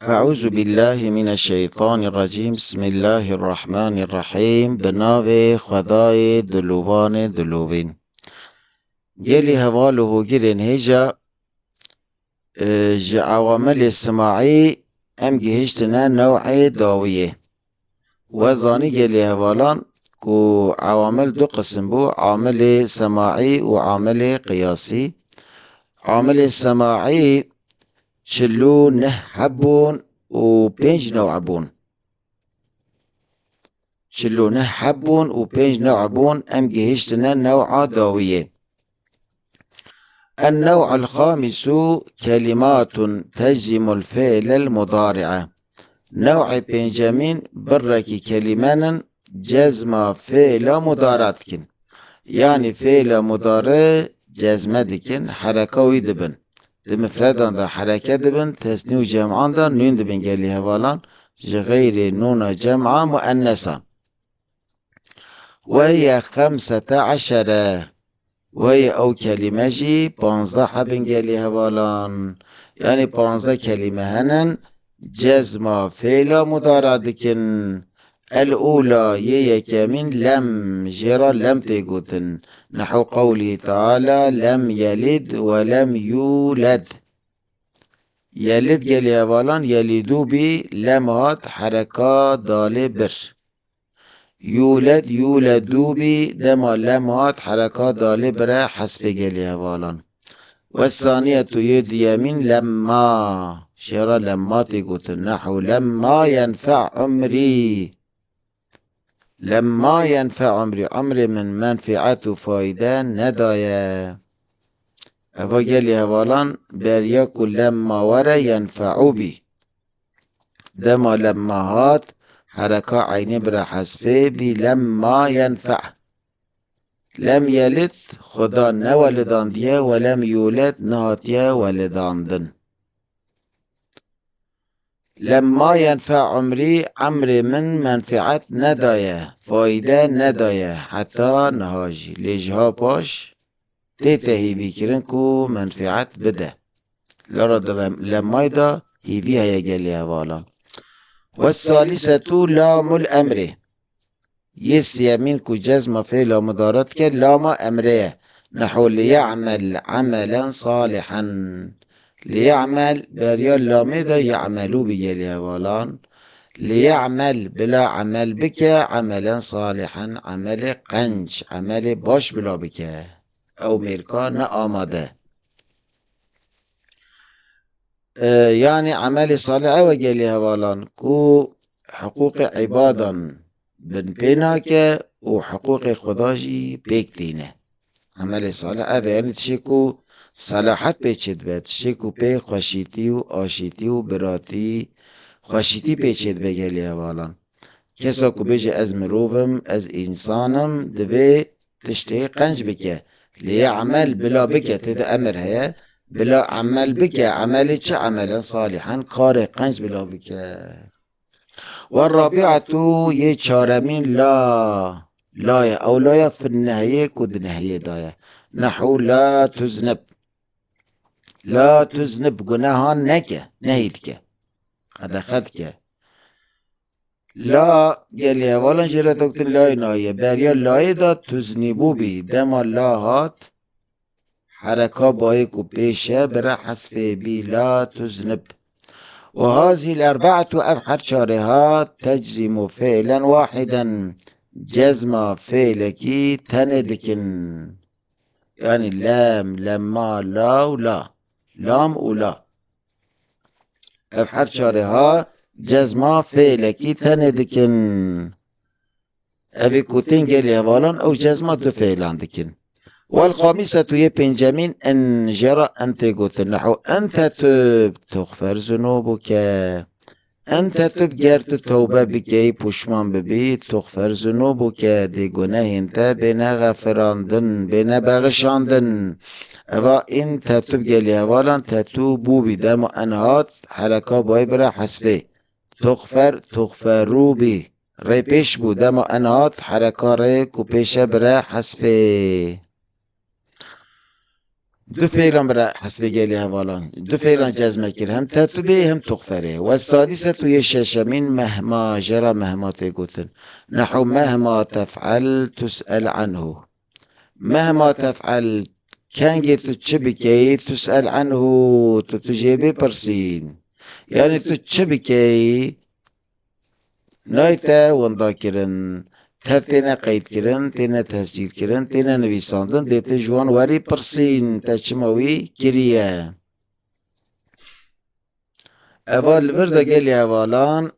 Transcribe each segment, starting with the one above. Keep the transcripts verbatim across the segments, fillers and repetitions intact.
Eûzubîllahimineşşeytanirrecîm. Bismillahirrahmanirrahîm. Bi navê Xwedayê dilovanê dilovên. Gelî heval û hogirên hêja, e, ji ewamelê simaî em gihiştine new'ê dawiyê. We zanî gelî hevalan ku ewamel du qisim bû, amelê semaî û amelê qiyasî. Amelê semaî çil û neh heb bûn û pênc new bûn. Çil û neh heb bûn û pênc new bûn, em gihiştine new'a dawiyê. En-new'ul xamisu kelimatun teczimul fi'lel mudari'e. New'ê pêncemîn birrekî kelîmen in cezma fi'la mudare dikin. Yanî fi'la mudare cezme dikin, hereka wî dibin. Di mifredan de hereke dibin, tesnî û cem'an de nûn dibin gelî hevalan, ji xeyrê nûna cem'a muennesan. Ve hiye xemsete eşere. Ve hiye ew kelîme jî panzdeh hebin gelî hevalan. Yanî panzdeh kelîme henin, cezma fêla mudara dikin. El-ula, yê yekemîn lem, jê re lem tê gotin. Nehu qewlî teala, lem yelid ve lem yûled. Yelid gelî hevalan, yelidû bî, lem hat, hereka dalê bir. Yûled, yûledû bî, dema lem hat, hereka dalê bire, hesfê gelî hevalan. Wessaniyetu, yê diyemîn, lemma. Jê re lemma tê gotin. Nehu lemma yenfe umrî. Lemma yenfe umrî. Umrê min menfiet û fayde nedaye. Eva gelî hevalan beriya ku lemma were yenfe'û bî. Dema lemma hat, hereka eynê bire hesfê bî, lemma yenfe. Lem yelid, Xuda newelidandiye, we lem yûled, nehatiye welidandin. Lemma yenfe umrî, emrê min menfiet nedaye, fayde nedaye, heta niha jî. Lê jiha paş tête hîvîkirin ku menfiet bide. Lera di lem-, lemmayê de hîvî heye gelî hevalan. Wessalisetu lamul emrê. Yê siyemîn ku cezma fêla mudara dike, lama emrê ye. Nehu liye'mel emelen salihen. Liye'mel beriya lamê de ye'melû bî gelî hevalan. Liye'mel, bila emel bike, emelen salihen, emelê qenc, emelê baş bila bike. Ew mêrka ne amade. E, yanî emelê salih ew e gelî hevalan ku hiqûqê îbadan bin pê nake û hiqûqê Xuda jî pêk tîne. Emelê salih ev e, yanî tiştê ku selahet pê çêdibe, tiştê ku pê xweşîtî û aşîtî û biratî, xweşîtî pê çêdibe gelî hevalan. Kesa ku bêje ez mirov im, ez însan im, divê tiştê qenc bike. Lê ya emel bila bike, tê de emir heye. Bila emel bike, emelê çi emelen salihen, karê qenc bila bike. Ve rabi'atu yê çaremîn la. La ye. Ew la ya fin nehiyê ku di nehiyê de ye. Nehu la tuznib. La tuznib, gunehan neke, nehî dike. Qedexe dike. La gelî hevalan jê re dewtin layê nahiyê. Beriya layê de tuznîbû bî. Dema la hat, hereka bayê ku pêş e, bire hesfê bî, la tuznib. Û hazîl erbe'tu, ev her çarê hat, teczîmu fi'len wahiden, cezma fi'lekî tenê dikin. Yanî lem, lemma, la û la. Lam û la. Ev her çarê ha cezma fi'lekî tenê dikin. Evê ku tên gelî hevalan ew cezma du fi'lan dikin. Wel xamisetu yê pêncemîn en jê re en tê gotin. Nehu en tetub tuxfer zunubuke. En tetub ger tu tewbe bikey, pûşman bibî, tuxfer zunubuke, dê gunehên te bêne xefirandin, bêne bexişandin. Eva in tetub gelî hevalan tetûbû bî. Dema en hat, hereka bayê bire hesfê. Tuxfer, tuxferû bî. Rê pêş bû. Dema en hat, hereka rê ku pêş e bire hesfê. Du fêlan bira hesbê gelî hevalan. Du fêlan cezme kir. Hem tetubê hem tuxferê. Ve sadisetu yê şeşemîn mehma, jera mehma tê gotin. Nehu mehma tef'el tus'el anhu. Mehma tef'el, kengê tu çi bikeyî, tus'el anhu, tu, tu jê bê pirsîn. Yanî tu çi bikeyî, nayê te winda kirin, tev têne qeydkirin, têne tescîlkirin, têne nivîsandin, dê tu ji wan werî pirsîn, te çima wî kiriye. Eva li vir de gelî hevalan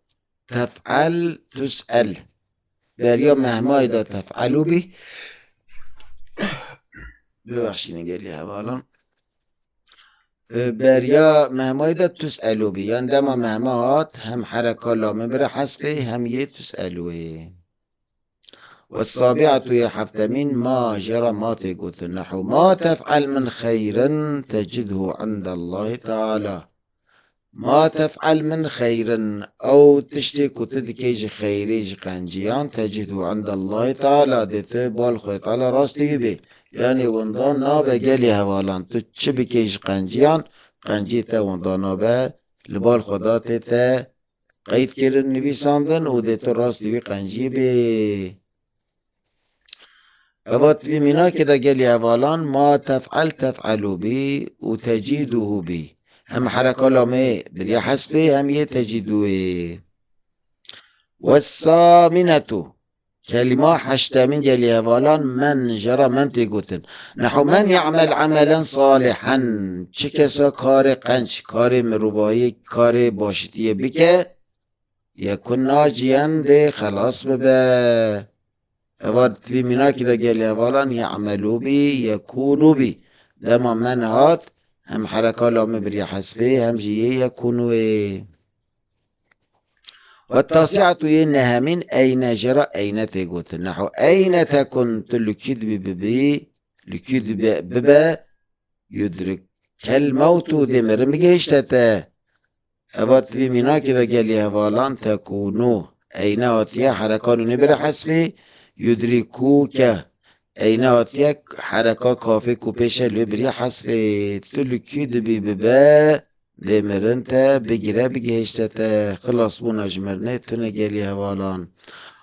tef'el tus'el. Beriya mehmayê de tef'elû bî. Bibexşînin gelî hevalan. E, beriya mehmayê de tus'elû bî. Yan dema mehma hat, hem hereka lamê bire hesfê, hem yê tus'elûyê. Ve sabi'atu yê heftemîn ma, jera ma tê gotin. Nehu ma tef'el min xeyrin tecidhu indallahî teala. Ma tef'el min xeyrin, ew tiştê ku tu dikey ji xeyrê, ji qenciyan, tecidhu indallahî teala, dê tu bal Xwedê teala rastî wî bê. Yanî winda nabe gelî hevalan, tu çi bikey ji qenciyan, qenciyê te winda nabe, li bal Xweda tê te qeyd kirin, nivîsandin û dê tu rastî wî qenciyê bê. Eva di vî mînakê de gelî hevalan ma tef'el tef'elû bî û tecîduhu bî. Hem hereka lamê biriya hesfê hem yê tecîdûyê. Wessaminetu. Kelîma heştemîn gelî hevalan men, jera men tê gotin. Nehu men ya'mel amelen salihen. Çi kesa karê qenc, karê mirovahiyê, karê başitiyê bike, yekun naciyen, dê xelas bibe. Eva di vî mînakî de gelî hevalan ye'melû bî, yekûnû bî. Dema men hat, hem hereka lamê biriya hesfê, hem jî yê yekûnûyê. Ve tasi'atu yê nehemîn eyne, jera eyne tê gotin. Nehu eyne tekun, tu li kî dibî bibî, li kî dibe, bibe, yudrikel mewtu, dê mirin bigihişte te. Eva di vî mînakê de gelî hevalan tekûnû. Eyne hatiye hereka nûnê bire hesfê, yudrikûke. Eyne hatiye hereka kafê ku pêşe lê biriye hesfê. Tu li kî dibî bibe, dê mirin te bigire bigihişte te. Xilasbûna ji mirinê tune gelî hevalan.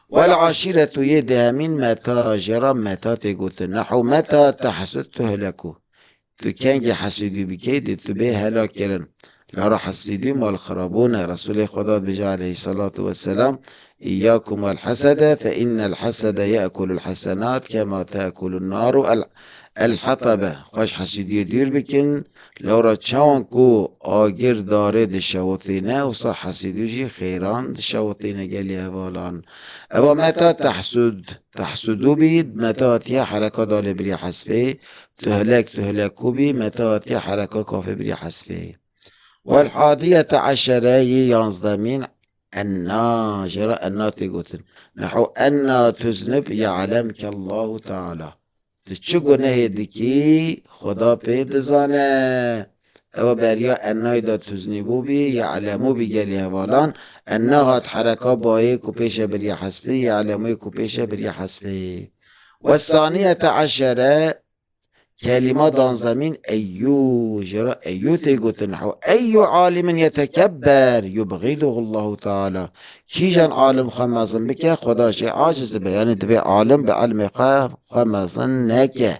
Wel aşîretu yê dehemîn meta, jera meta tê gotin. Nehu meta tehsud tuhleku. Tu kengî hesîdî bikey, dê tu bê helak kirin. Lewra hesîdî mal xirabûn e. Resulê Xweda dibêje aleyhissalatu vesselam, "İyyakum vel hasede, fe innel hasede ye'kulul hasenat kema te'kulun naru el, el hatabe." Xweş hesîdiyê dûr bikin. Lewra çawan ku agir darê dişewitîne, wisa hesîdî jî xêran dişewitîne gelî hevalan. Eva meta tehsud. Tehsudû bî, meta hatiye hereka dalê biriye hesfê. Tuhlek, tuhlekû bî, meta hatiye hereka kafê biriye hesfê. Wel hadiyete eşere yê yanzdemîn enna, jera enna tê gotin. Nehu enna tuznib ya'lemke Allahu Teala. Tu çi gunehê dikî, Xweda pê dizane. Ewa beriya ennayê de tuznîbû bî, ye'lemû bî gelî hevalan. Enna hat hereka bayê ku pêşe biriye hesfê, ye'lemûyê ku pêşe biriye hesfê. Ve saniyete eşere, kelîma danzemîn eyyû, jera eyyû tê gotin. Hew, eyyû alimin yetekebber, yubğiduhu Allahu Teala. Kîjan alim xwe mezin bike, Xweda jê aciz dibe. Yanî divê alim bi ilmê xwe, xwe mezin neke.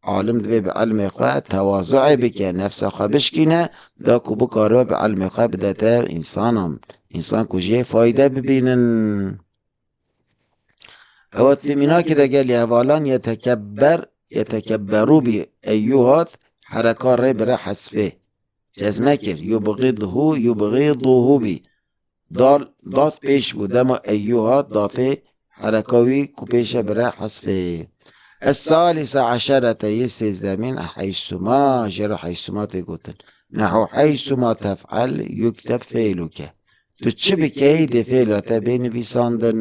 Alim divê bi ilmê xwe tewazu'ê bike, nefsa xwe bişkîne, da ku bikare bi ilmê xwe bidete însanan. Însan ku jê fayde bibînin. Ewa di vî mînakê de gelî hevalan yetekebber, yetekebberû bî. Eyyû hat, hereka rê bire hesfê. Cezme kir. Yubğidhu, yubğiduhu bî. Dal, dat pêş bû. Dema eyyû hat, datê hereka wî ku pêşe bire hesfê. Es-salise eşerete yê sêzdemîn heysuma, jê re heysuma tê gotin. Nehu heysuma tef'el yukteb fi'luke. Tu çi bikey dê fêla te bê nivîsandin.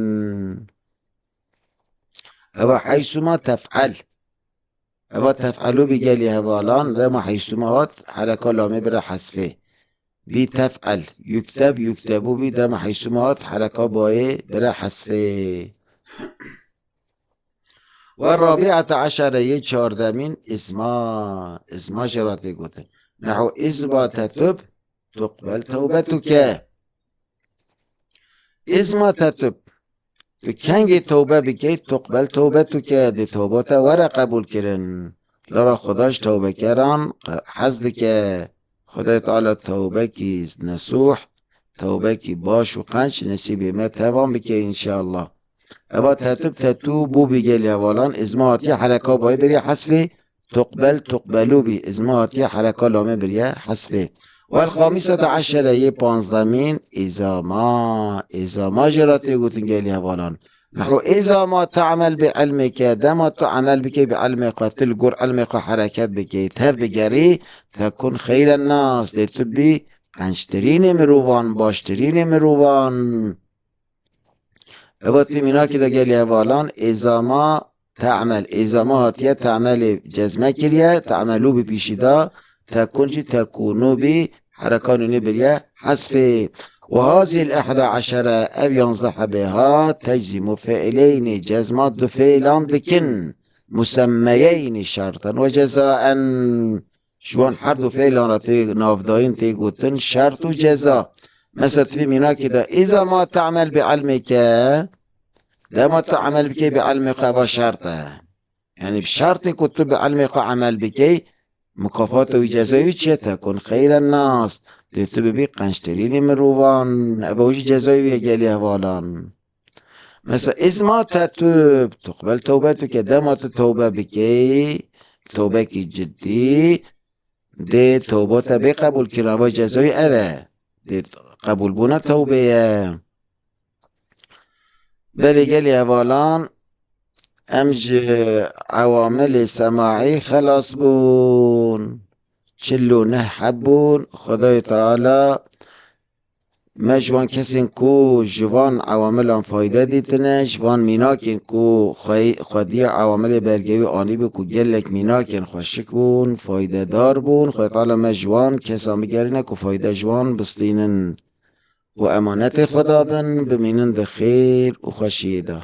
Eva heysuma tef'el. Eva tef'elû bî gelî hevalan, dema heysuma hat, hereka lamê bire hesfê. Bî tef'el, yukteb, yuktebû bî, dema heysuma hat, hereka bayê bire hesfê. Ve rabi'ete eşere yê çardemîn izma. İzma jê re tê gotin. Nehu izma tetub tuqbel tewbetuke. İzma tetub. Tu kengê tewbe bikey, tuqbel tewbetuke, dê tewba te were qebûl kirin. Lera Xuda ji tewbekeran qe-, hez dike. Xwedê Teala tewbekî nesûh, tewbekî baş û qenc nesîbê me tevan bike înşallah. Eva tetub tetûbû bî gelî hevalan, izma hatiye hereka bayê biriye hesfê, tuqbel tuqbelû bî, izma hatiye hereka lamê biriye hesfê. Wel xamisete eşere yê panzdemîn îzama. Îzama jê re tê gotin gelî hevalan. Nehu îzama te'mel bi ilmike, dema tu emel bikey bi ilmê xwe, tu li gor ilmê xwe hereket bikey, tev bigerî, tekun xeyren nas, dê tu bî qençtirînê mirovan, baştirînê mirovan. Eva tu vî mînakî de gelî hevalan, îzama te'mel, îzama hatiye te'melê cezme kiriye, te'melû bi pîşî de, tekun jî tekûnû bî, hereka nûnê biriye hesfê. Ve hazil ihda eşere, ev yanzdeh hebê ha, teczimu fi'leynî, cezma du fi'lan dikin, musemmeyeynî şerten ve cezaen. Ji wan her du fiilan re tê navdayîn, tê gotin şert û ceza. Mesela tu vî mînakê de, îza ma te'mel bi ilmike, dema tu emel bikey bi ilmê xwe, eva şert e. Yanî bi şertê ku tu bi ilmê xwe emel bikey, mukafata wî, cezayê wî çi ye? Tekun xeyren nas. Dê tu bibî qençtirînê mirovan. Eva wî jî cezayê wî ye gelî hevalan. Mesela, izma tetub, tuqbel tewbetuke, dema tu tewbe bikey, tewbekî ciddî, dê tewba te bê qebûl kirin, eva cezayê ev e. Dê qebûlbûna tewbê ye. Belê gelî hevalan, em ji ewamilê semaî xelas bûn. Çil û neh heb bûn. Xwedayê Teala me ji wan kesên ku ji van ewamilan fayde dîtine, ji van mînakên ku xwe-, xwediya ewamilê belgewî anîbû ku gelek mînakên xweşik bûn, faydedar bûn, Xwedê Teala me ji wan kesan bigerîne ku fayde ji wan bistînin û emanetê Xweda bin, bimînin di xêr û xweşiyê de.